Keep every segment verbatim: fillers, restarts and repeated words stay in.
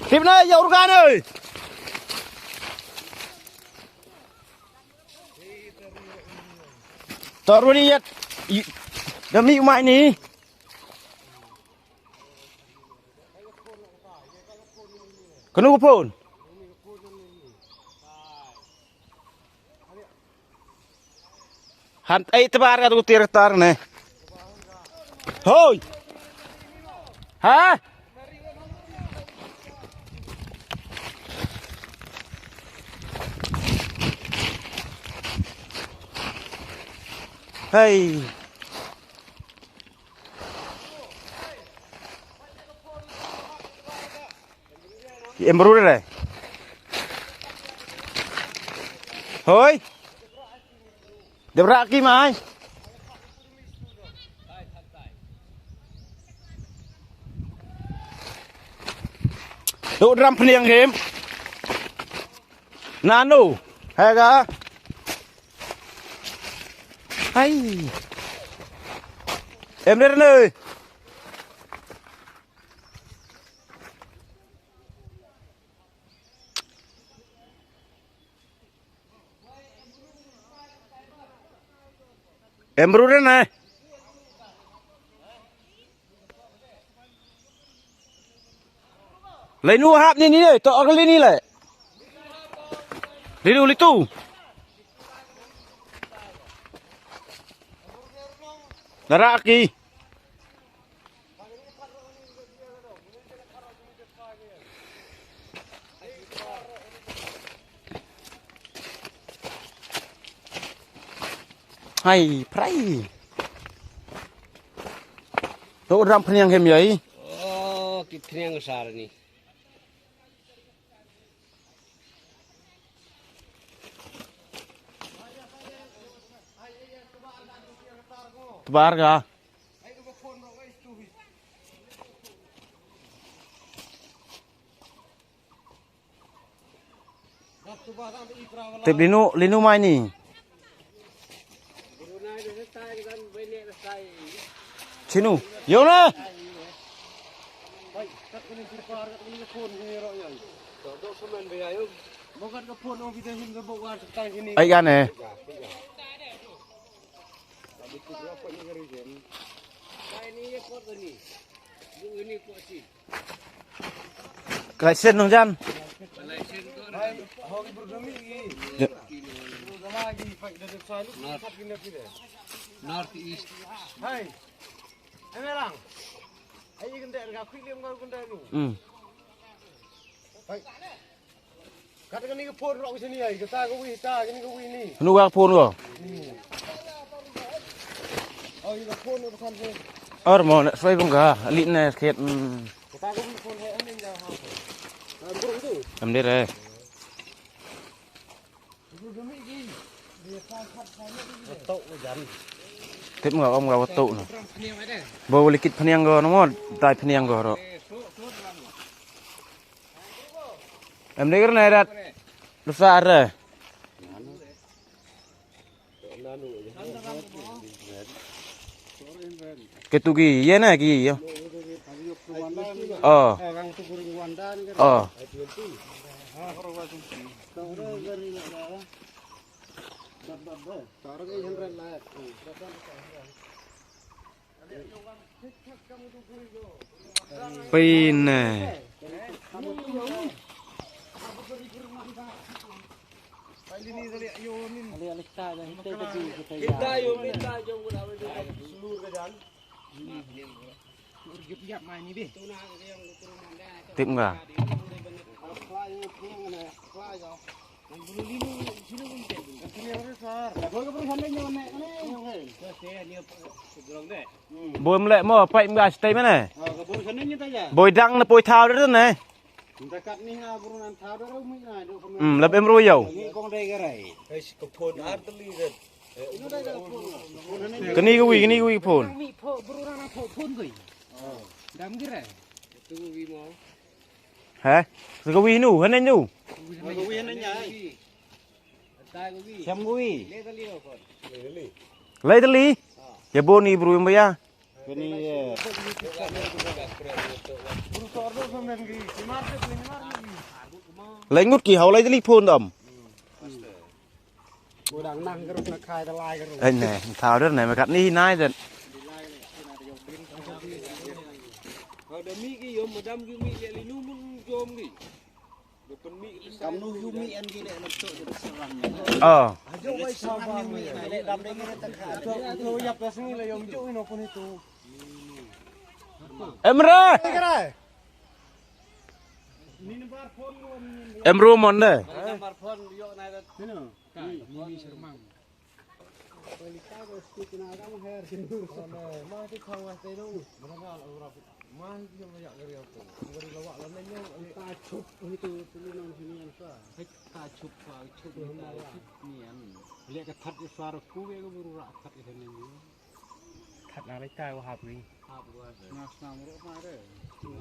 Tip na ya urgan oi. Tor wani yat. Da mi umai ni. Kanu ka phone. Han ai tbar ka tu tir tar ne. Hoi. Ha? Hei. Em bru re. Hoi. Dep rak ki mai. Tu dram pniang him. Nanu. Hega. Hai. Em re ne. Em bru re ne. Lai nu hap ni ni le to orli ni le. Lilu litu. Dara aki. Hai, prai. To dram pniang hem yai. Oh, ki pniang sar ni. Tbar ga. Tip linu, linu mai ni. Chinu. Yo na. Ai gan eh. Ka license nong jan. North East. Hmm. Kata kani ka phone rok sini ai, kata ka wi ta, kani ka wi ni. Hanu ka phone ko? Ni. Oh, ïa ka phone rok kan se. Or mo na soi bung ka, li na khet. Hmm. Kata ka wi phone hai anin da ha. Am bro tu. Am dire. Tip nga om nga watuk na. Bo likit pniang ko na mo, tai pniang ko ro. Em dei kerne dat. Dosa are. Ketu gi ye na gi ye. Oh. Oh. Pine. Tip nga. Boi mlek mo, paip nga stay mane. Boi dang na poi thaw de ne. Hmm, lap em ro yow. Kani ka wi, kani ka wi phone. He? Ka wi nu, hane nu. Lai tali. Ya boni bru em ba ya. Kani, eh, lai ngut ki hau lai telephone dam. Ai ne, thaw der ne, mekat ni nai den. Kam nu yu mi en gi le lam to de serang. Oh. Emre. Emru mon de. Khat na lai tai wa hap ri. Hap wa. Nga snam ro ma re.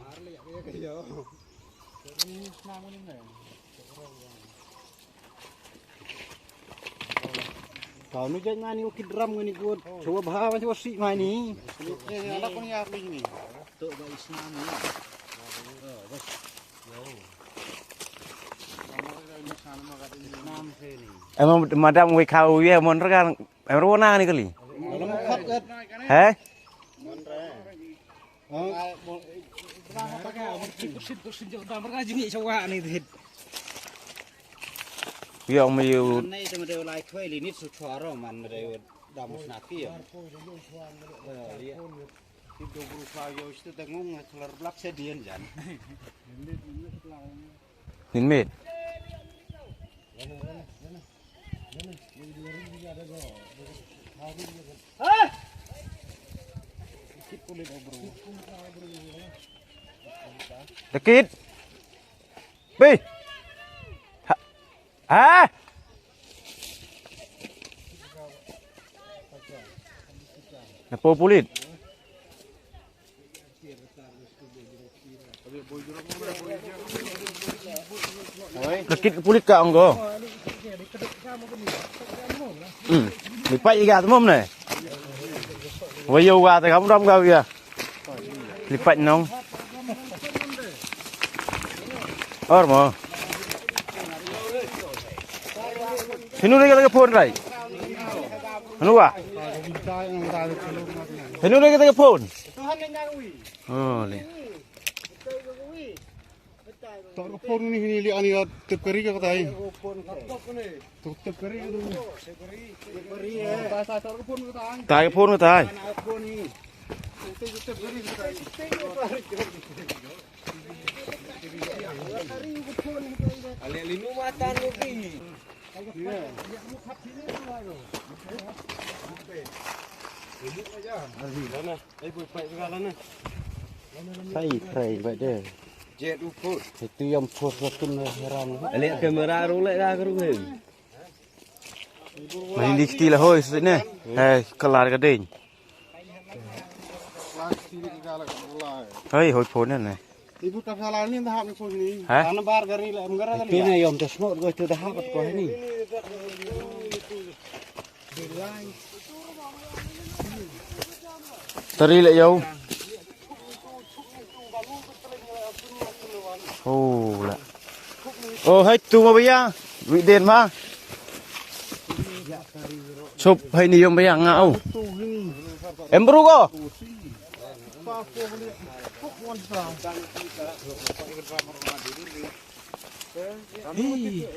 Ar le ya ya yo. Ni snam ni ne. Kau nu jeng mani ki drum ngani gut. Cuba baha ma cuba si mani. Ni ni ala ko ni ar ni. Tu ba snam ni. Oh, bas. Snam se ni. Emang madam wei kau ye mon regan. Em ruh na ni kali. He? Yang me yu. Nei te mede lai khoi li nit su chwaro man mede dam snapi ya. Ti do bru fa yo sti dengung ngat lar blak se dien jan. Nin mit. Dekit. Pi. Ha. Ha. Napo pulit. Nakit ka pulit ka ong ko. Hmm. Lipat iga tu mom ne. Wayo ga ta kam ram ga ya. Lipat nong. Or mo. Sinu lagi ta phone rai. Anu wa. Sinu lagi ta phone. Oh, le. Tor ko phone ni ni li ani ot tip kari ka tai. Tok tip kari ka tu. Tai phone ka tai. Ale linu matan ni. Sai prai ba de. Jet u put. Itu yang put satu heran. Ale kamera ru le ga kru he. Mai ni sti la hoi sini. He kalar ka ding. Hoi hoi phone ne. Ibu tak salah ni dah hap ni phone ni. Ha? Ana bar gari la em gara gari. Itu ne yom tas not go itu dah hap ko ni. Tari le yau. Oh la. Oh hai tu ma baya. Wi den ma. Chup hai ni yom baya nga au. Em bru ko. Hey.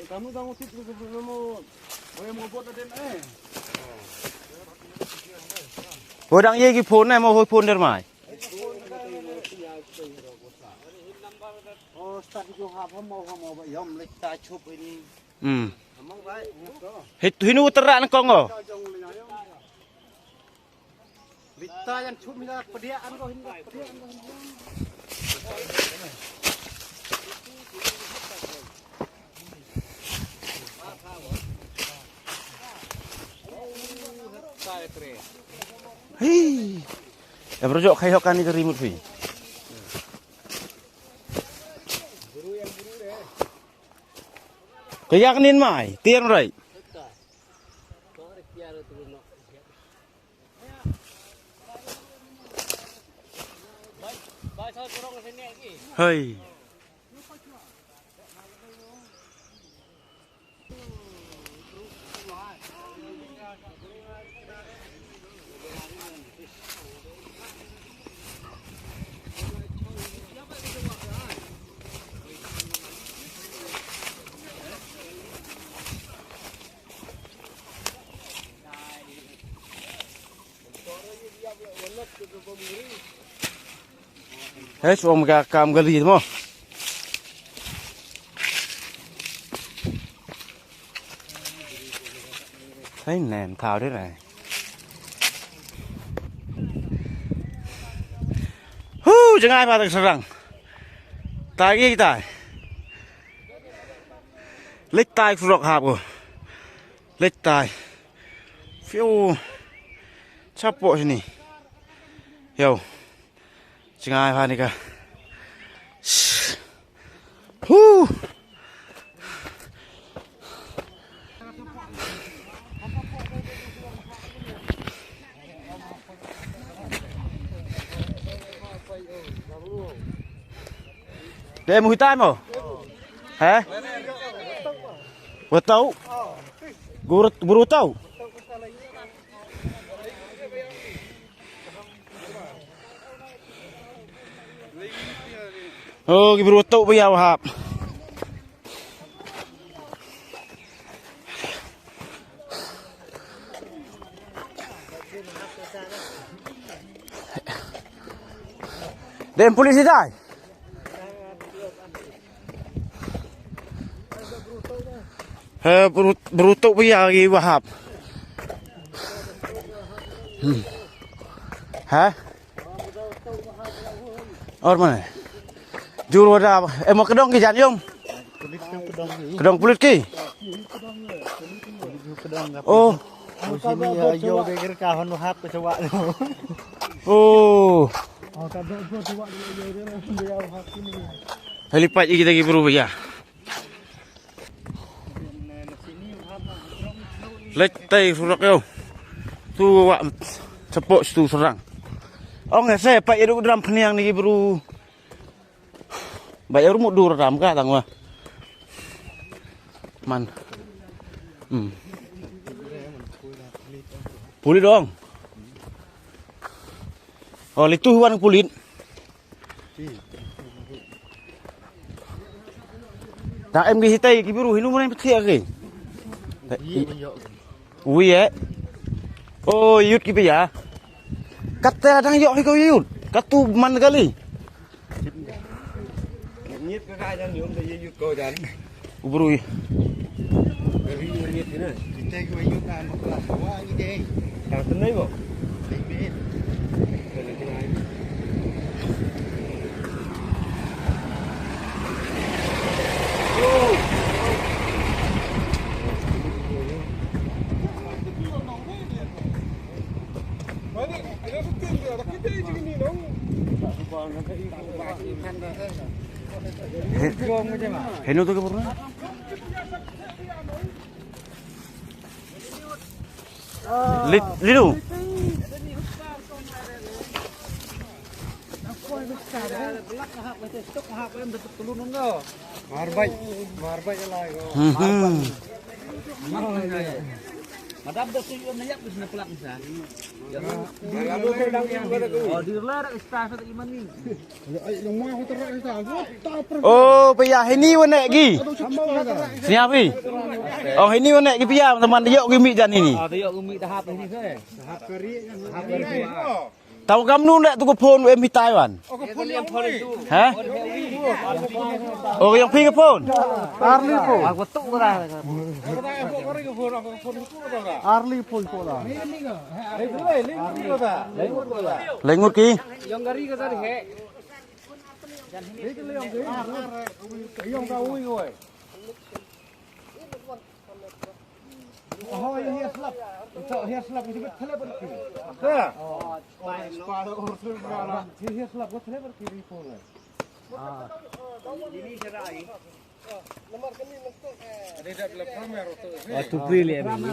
Ho dang ye ki phone ne mo hoi phone der mai. Hmm. Hit hinu terak ne kong o. Hei. Ya bro jok khai hok kani kari mut phi. Kaya kanin mai, tiar rai. Tor kiar tu no. Hei. Hei, shu ong ka kam ka li mo. Hei, nem thaw dei nai. Hu, jngai ba tak sarang. Tai ki tai. Leit tai surok hap ko. Leit tai. Fiu. Chapoh sini. Yo. Jngai ba ni ka. Hu. Dei mu hitai mo. He? Wa tau. Guru, guru tau. Oh, ki bru tu ba ïa hap. Dem pulit sih dai. He, bru-, bru tu ba ïa ki ba hap. Hmm. Ha? Or mane? Jur wada, em, ka dong ki jan yom? Ka dong pulit ki? Oh. Sini ya, yo, beger ka hon hap ka sawak tu. Oh. Helipad kita ki bru ba ïa. Leit tai surok ïa. Tu wa chapoh tu serang. Ong ïa se pa ïa duk dram phniang ni bru. Ba ïa rumu dur ram ka tang wa. Man. Hmm. Pulit dong. Oh, litu wan pulit. Ta em ki hitai ki biru hinu mane pthi ake. Ui eh. O yut ki pia. Kata dang yok hi ko yut. Katu man kali. Nyit ka ka jan yum da yut ko jan. Ubru. Ka ri ngi ti na. Kita ki wa yut na ma kla wa ngi dei. Ka tenai bo. Dei be. Ka le tenai. Henu tu ke purna? Li-, Linu. Marbai, marbai lah. Hmm, hmm. Madam dah sui na yap na pelak sa. Oh, di lar ista sa iman ni. Oh, pia hini wane gi. Siap hi. Oh, hini wane gi pia teman yok gi mi jan hini. Ah, yok gi mi tahap hini sa. Tahap kari kan. Tahap kari. Tau kam nu le tu ko phone em hi Taiwan. Ha? Oh, yang pi ko phone. Arli phone. Aku tu lah. Arli phone ko lah. Lengut ki. Yang gari ka tadi he. Yang ka ui oi. Oh, hiya slap. Ito, hiya slap. Ito, thele barki. Ha. Oh, hiya slap, thele barki ri phone. Ah. Oh, tu beli ya, beli.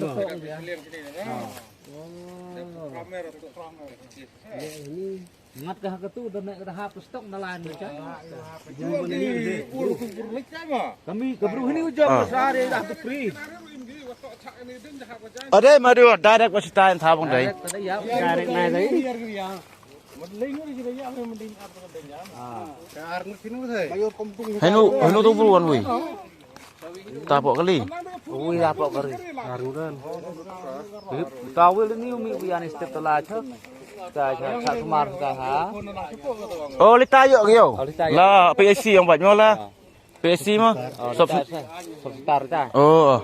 Oh. Ini. Ngat ka ha ka tu da ne da ha pus tok na lan ni cha. Kami ka bru hini u jam. Ah. Sa re da tu pri. Ade ma du direct ba sitai tha bang dai. Direct na dai. Henu, henu tu bru wan wi. Tapok kali. Ui, tapok kali. Haruran. Tawil ni umi wi ani step tala cha. Cha cha cha sumar cha ha. Oh, lita yok yo. Oh, lita yok. La P S C yang bat nyola. P S C ma. Oh, sub star ta. Oh.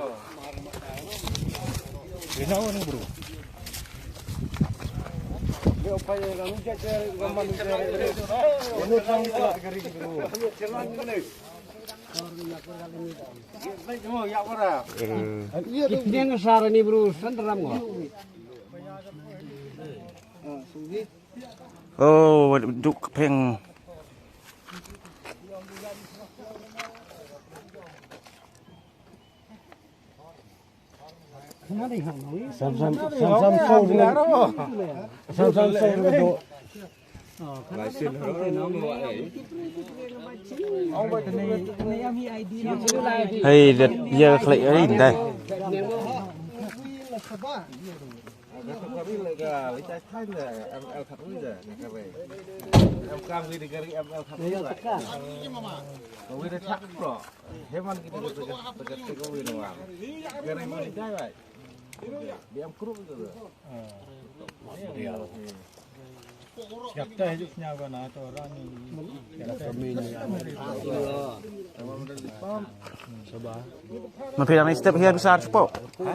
Ina ni bro. Itniang sara ni bru sandaram ngo. Oh, duk peng. Sam sam sam sam so. Sam sam so. Hey, that ya khlek ai dai. Ma phi dang step here besar cepo.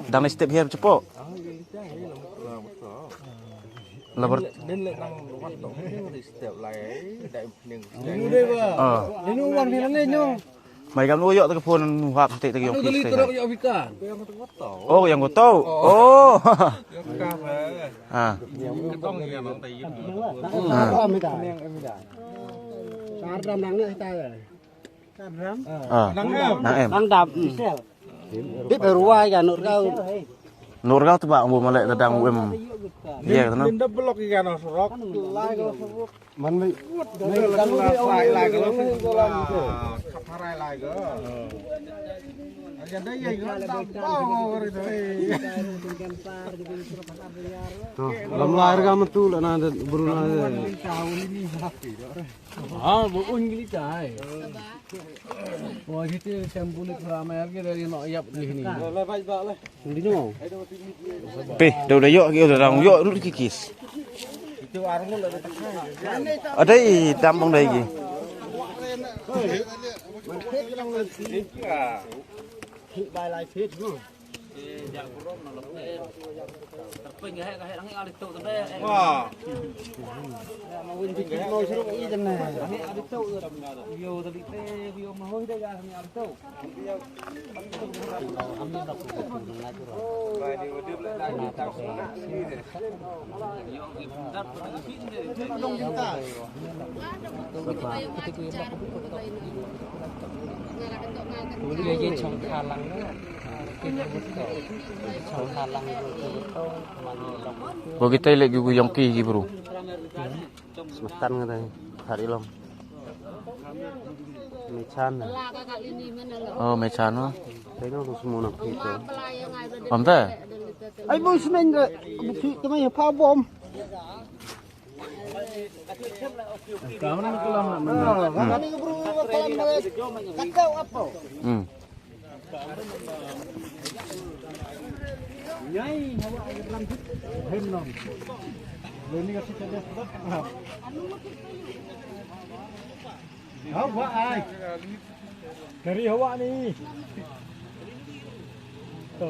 Dang step here cepo. Labar. Ah. Mai kam nu yok te phone nu hap te te yong pis te. Oh, yang ko tau. Oh. Ah. Ah. Ah. Nang em. Nang dap. Bit ruai ka nur kau. Nur kau tu ba bu malek tadang em. Iya, kata. Ninda blok ikan surok. Man mai. To, lam lai rga matu la na da bru na da. Ah, bu un gili tai. Wa hite sambule pura ma yar ge dari no yap ni ni. Pe, da da yok ki da dang yok lut ki kis. Adai tam bang dai ki. Ba kita lek gu yong ki gi bru. Semetan kata, hari lom. Mechan. Oh, mechan ma. Tengok tu semua nak kita. Pam te? Ai bu semen ke, bu ki kemai pa bom. Kamu nak kelam nak mana? Kami ke bru kelam dua. Kata apa? Hmm. Hawa ai. Kari hawa ni. To.